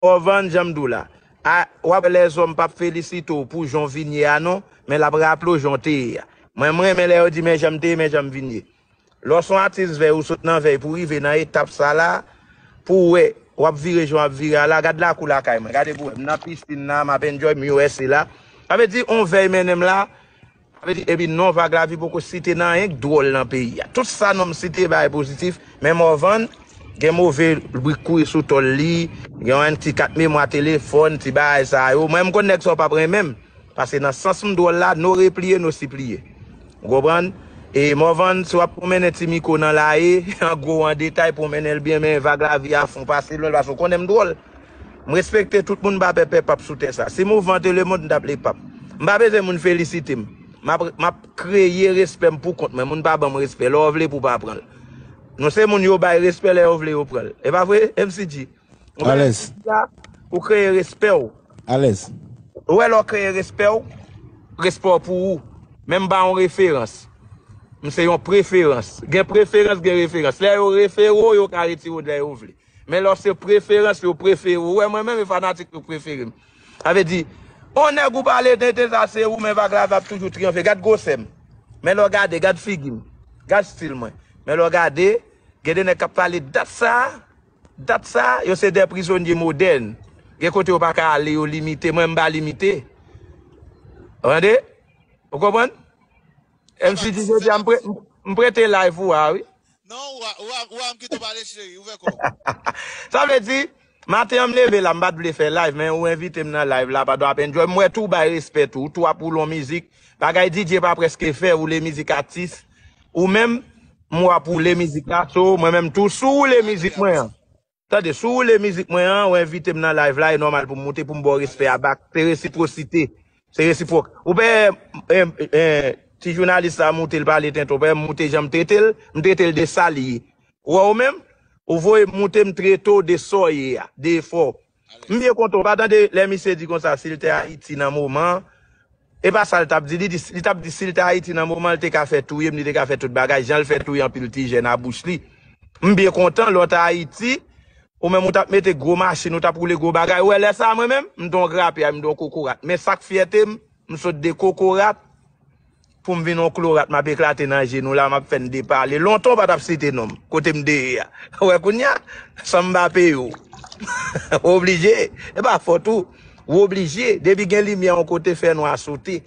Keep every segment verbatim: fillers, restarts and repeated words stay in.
Morvan, jan m di w la. A, w ap wè lèzòm p ap felisite w pou jan w vin ye a non, men l ap raple w jan w te ye a. Mwen, m renmen lè yo di men jan m te ye, men jan m vin ye. Lè w se yon atis vèy, ou sot nan vèy pou w rive nan etap sa la, pou w wè, w ap vire jan w ap vire a la, gad lakou lakay mwen, gade pou w wè, m nan pisin la, m ap enjoy, m U S A la. Sa vle di, on vèy mennen m la, sa vle di, epi non, Vag Lavi poko site nan anyen k dwòl nan peyi a. Tout sa non m site bagay pozitif, men Morvan gen move bri k kouri sou tòl li, gen yon ti kat memwa telefòn, ti bagay sa yo. Mwen, m konn nèg sa yo p ap renmen m. Paske nan sans m dwòl la, no repliye, no sipliye. Ou konprann? E Morvan, si w ap pwomennen ti mikwo nan laye, an gwo, an detay, pwomennen l byen, men Vag Lavi a fon, pase lwen l, paske w konnen m dwòl. M respekte tout moun, m pa pè pè p ap sou tè sa. Si mouvman te lemonn, m t ap le p ap. M pa bezwen moun felisite m. M ap, m ap kreye respè m pou kont mwen. Moun pa ban m respè. Lè w vle pou w pa pran l. Nou se moun yo bay respè, lè yo vle yo pran l. E pa vre, M C G? Ou wè Alèz. Ou kreye respè w. Alèz. Ou wè lè w kreye respè w, respè w pou ou. Men m ba yon referans. M se yon preferans. Gen preferans, gen referans. Lè yo refere w, yo ka retire w lè yo vle. Men lè w se preferans, yo prefere w. Ou wè mwen menm, e fanatik yo prefere m. Sa vle di, on nèg ou pale tenten sa se ou, men Vag Lavi ap toujou triyanfe. Gad gwosè m. Men lè w gade, gad figi m. Gad stil mwen. Men lè w gade, gen de nèg k ap pale dat sa, Dat sa, yo se de prizonye modèn. Gen kote yo pa ka ale, yo limite. Mwen, m pa limite. Tande? Ou konprann? M C G jodi a, m pre-, m prete live ou a, wi. Non, ou a, ou a, ou a, m kite w pale, cheri. Ouvè kò w. Sa vle di, maten an, m leve la, m pa t vle fè live, men ou envite m nan live la, pa dwa ap enjoy. M wè tou, w bay respè tou. Ou tou ap woule yon mizik. Bagay D J pa prèske fè, woule mizik atis. Ou menm, m wè w ap woule mizik la. So, mwen menm tou, si w woule mizik mwen an, Tande, si w woule mizik mwen an, ou envite m nan live la, e nòmal pou m moute, pou m ba w respè a back. Se resipwosite. Se resipwòk. Ou pè, eh, eh, ti jounalis sa moute, l pale tenten, ou pè, m moute jan m trete l, m trete l de sa l ye. Ou wè ou menm, ou voye m moute, m trete w de sa w ye a, de efò. M byen kontan, ou pa tande lè misye di konsa, si l te Ayiti nan moman, E pa sa l t ap di. Li di, li t ap di si l te Ayiti nan moman, l te ka fè touye m, li te ka fè tout bagay. Jan l fè touye anpil ti jèn a bouch li. M byen kontan, lè w te Ayiti, ou menm ou t ap mete gwo machin, ou t ap woule gwo bagay. Ou wè lè sa a mwen menm, m t on grapyay, m t on kokorat. Men sa k fyète m, m sot de kokorat pou m vin on klorat, m ap eklate nan je nou la, m ap fè n depale. Lontan w pa t ap site non m, kote m te ye a. Ou wè kounye a, san m pa peye w. Ou oblije, e pa fòt ou. Ou oblije, depi gen limyè yon kote, fènwa sote.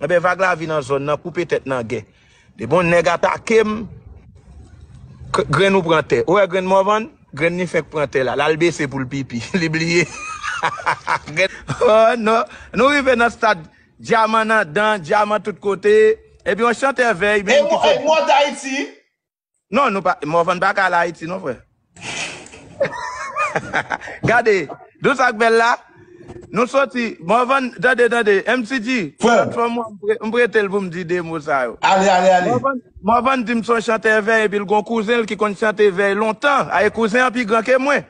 Enben, Vag Lavi nan zòn nan, koupe tèt nan gen. Depi yon nèg atake m, k-, grenn ou pran tè. Ou wè grenn Morvan? Grenn li fenk pran tè la. L al bese pou l pipi. Li bliye. Grenn, oh, non. Nou rive nan stad. Dyaman nan dan, dyaman tout kote. Epi yon chantè vèy, E menm ki mwen, fè e mwen t Ayiti. Non, nou pa, Morvan pa ka al Ayiti non, frè. Gade, nou sa k bèl la? Nou soti, Morvan, tande, tande, M C G, Frè. Platfòm mwen, m pre-, m prete l pou m di de mo sa yo. Ale, ale, ale. Morvan, Morvan di m se yon chantè vèy, epi l gon kouzen l ki konn chante vèy lontan. Aye, kouzen an pi gran ke mwen.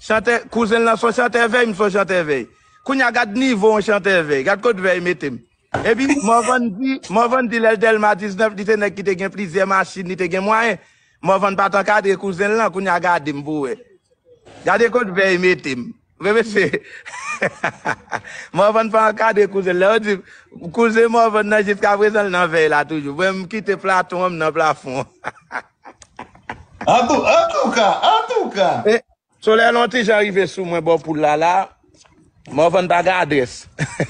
Chantè, kouzen l nan se yon chantè vèy, m se yon chantè vèy. Kounye a, gad nivo yon chantè vèy. Gad kot vèy mete m. Epi, Morvan di, Morvan di lè l Dèlma diznèf, li te nèg ki te gen plizyè machin, li te gen mwayen. Morvan pa t ankadre kouzen l lan, kounye a gade m pou wè. Gade kot vèy mete m. Vre mesye. Morvan pa ankadre kouzen l. Lè yo di, kouzen Morvan nan jiskaprezan l nan vèy la toujou. Mwen, m kite platon an, m nan plafon. Antouka, antouka. E, Solèy lan ti jan rive sou mwen bò poul la la. Morvan pa gen adrès.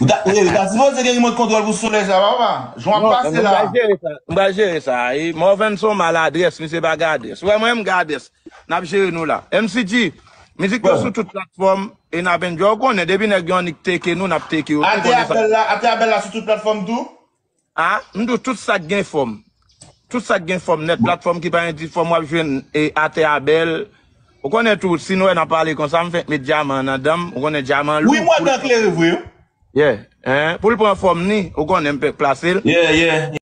Ou ta, ou ta sipoze gen rimòt kontwòl pou solèy sa, papa. Jan w ap pase la. Non, m pral jere sa. M pral jere sa. E, Morvan se yon maladrès, misye pa gen adrès. Ou wè mwen, m gen adrès. N ap jere nou la. M C G, mizik yo sou tout platfòm, e n ap enjoy. Ou konnen, depi nèg yo annik teke nou, n ap teke yo tou, konnen sa. Atè a bèl la, atè a bèl la sou tout platfòm tou? A, m di w tout sa k gen fòm. Tout sa k gen fòm nèt. Platfòm ki pa gen ti fòm, w ap jwenn, e, atè a bèl. Ou konnen tou, si nou wè n ap pale konsa, m fenk met dyaman nan dan m. Ou konnen dyaman lou. Wi, m wè dan klere vre, wi. Yeah. Hein? Pou l pran fòm ni, ou konnen m fenk plase l. Yeah, yeah.